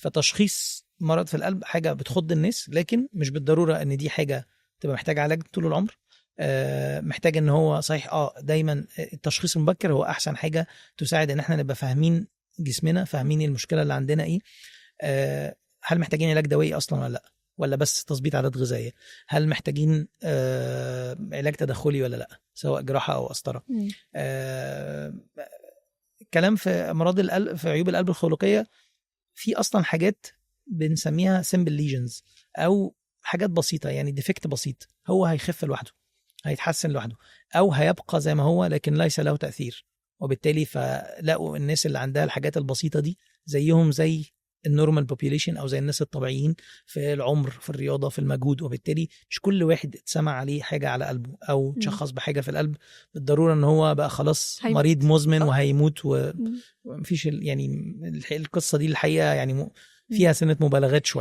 فتشخيص مرض في القلب حاجة بتخض الناس، لكن مش بالضرورة ان دي حاجة تبقى محتاجه علاج طول العمر. محتاج ان هو صحيح دايما التشخيص المبكر هو احسن حاجة تساعد ان احنا نبقى فاهمين جسمنا، فاهمين المشكلة اللي عندنا ايه. هل محتاجين علاج دوائي اصلا ولا لا، ولا بس تظبيط عادات غذائيه؟ هل محتاجين علاج تدخلي ولا لا، سواء جراحه او قسطره؟ كلام في امراض القلب، في عيوب القلب الخلقيه، في اصلا حاجات بنسميها simple lesions او حاجات بسيطه، يعني defect بسيط هو هيخف لوحده، هيتحسن لوحده، او هيبقى زي ما هو لكن ليس له تاثير. وبالتالي فلقوا الناس اللي عندها الحاجات البسيطة دي زيهم زي ال normal population او زي الناس الطبيعيين في العمر، في الرياضه، في المجهود. وبالتالي مش كل واحد اتسمع عليه حاجة على قلبه او تشخص بحاجة في القلب بالضرورة ان هو بقى خلاص هيموت. مريض مزمن وهيموت. ومفيش يعني القصة دي الحقيقة يعني فيها سنة مبالغات شويه.